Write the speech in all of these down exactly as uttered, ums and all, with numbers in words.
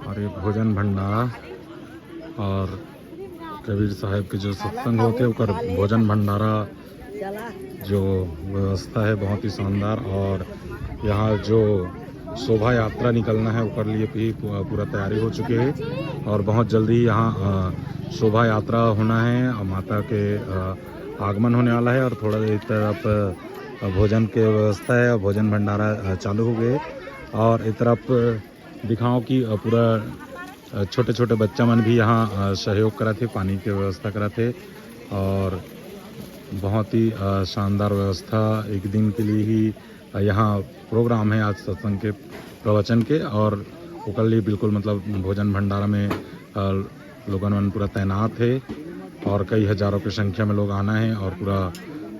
और ये भोजन भंडारा और कबीर साहब के जो सत्संग होते, ओकर भोजन भंडारा जो व्यवस्था है, बहुत ही शानदार। और यहाँ जो शोभा यात्रा निकलना है, ओकर लिए भी पू-, पूरा तैयारी हो चुके है और बहुत जल्दी यहाँ, अ, शोभा यात्रा होना है और माता के, अ, आगमन होने वाला है। और थोड़ा देर तरफ, अ, भोजन के व्यवस्था है और भोजन भंडारा, अ, चालू हो गए। और ए तरफ दिखाओ कि, अ, पूरा, अ, छोटे-छोटे बच्चा मन भी यहाँ, अ, सहयोग करत हे, पानी के व्यवस्था करत हे और बहुत ही, अ, शानदार व्यवस्था। एक दिन के लिए ही, अ, यहाँ प्रोग्राम है आज सत्संग के, प्रवचन के, और ओकर लिए बिल्कुल मतलब भोजन भंडारा में, अ, लोगन मन पूरा तैनात है और कई हजारों की संख्या में लोग आना है और पूरा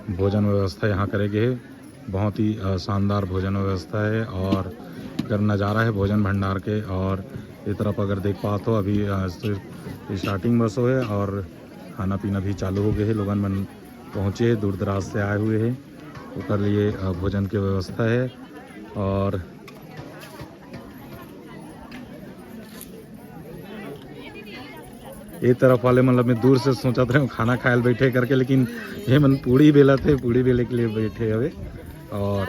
भोजन व्यवस्था यहाँ करे गए है। बहुत ही, अ, शानदार भोजन व्यवस्था है और एकर नज़ारा है भोजन भंडार के। और ये तरफ अगर देख पात हो, अभी, अ, सिर्फ स्टार्टिंग बस हो है और खाना पीना भी चालू हो गए है। लोगन मन पहुँचे है, दूर दराज से आए हुए है, ओकर लिए, अ, भोजन के व्यवस्था है। और ए तरफ वाले, मतलब, मैं दूर से सोचत रहे हूँ खाना खायल बैठे करके, लेकिन ये मन पूड़ी बेलत हे, पूड़ी बेले के लिए बैठे हवे। और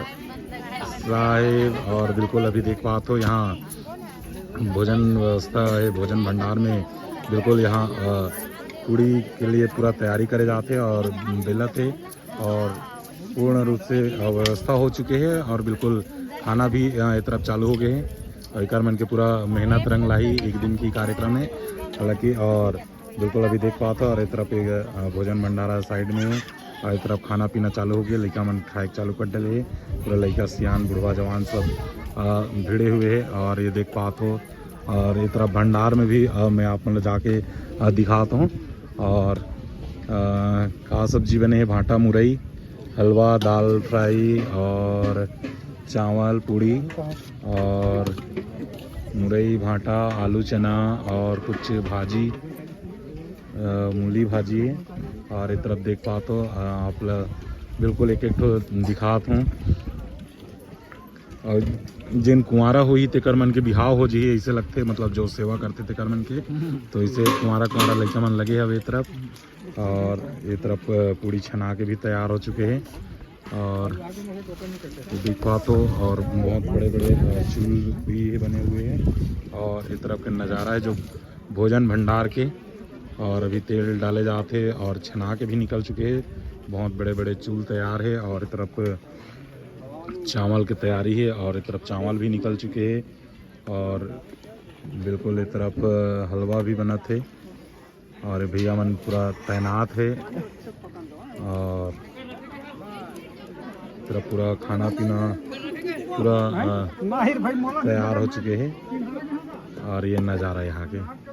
साहेब, और बिल्कुल अभी देख पात हो यहाँ भोजन व्यवस्था है, भोजन भंडार में बिल्कुल यहाँ, अ, पूड़ी के लिए पूरा तैयारी करे जाते और बेलत हे। और पूर्ण रूप से, अ, व्यवस्था हो चुके है और बिल्कुल खाना भी, अ, ए तरफ चालू हो गए है। और एकर मन के पूरा मेहनत रंग लाही एक दिन की कार्यक्रम है। हालांकि और बिल्कुल अभी देख पात हो और ए तरफ एक, अ, भोजन भंडारा साइड में है और ए तरफ खाना पीना चालू हो गया। लइका मन खाए के चालू कर डले है। पूरा लइका, सियान, बुढ़वा, जवान सब, अ, भिड़े हुए है। और ये देख पात हो और ए तरफ भंडार में भी, अ, मैं आप मन ल जाके, अ, दिखात हूँ। और, अ, का सब्जी बने है, भांटा मुरई, हलवा, दाल फ्राई और चावल, पूड़ी और मुरई, भांटा, आलू, चना और कुछ भाजी, अ, मूली भाजी। और ए तरफ देख पात हो, अ, आप ल बिल्कुल एक एक ठो दिखात हूँ। और जेन कुंवारा होही, तेकर मन के बिहाव हो जही, ऐसे लगथे, मतलब, जो सेवा करथे तेकर मन के। तो इसे कुंवारा, कुंवारा लइका मन लगे हवे ए तरफ, और ए तरफ, अ, पूड़ी छना के भी तैयार हो चुके हैं। और देख पात हो, और बहुत बड़े-बड़े, अ, चूल भी बने हुए हैं। और ए तरफ के नज़ारा है जो भोजन भंडार के, और अभी तेल डाले जात हे और छना के भी निकल चुके हैं। बहुत बड़े-बड़े चूल तैयार है और ए तरफ चावल के तैयारी है और ए तरफ चावल भी निकल चुके हैं और बिल्कुल ए तरफ हलवा भी बनत है और भैया मन पूरा तैनात है और ए तरफ पूरा खाना पीना पूरा, अ, तैयार हो चुके हैं। और ये नज़ारा यहाँ के।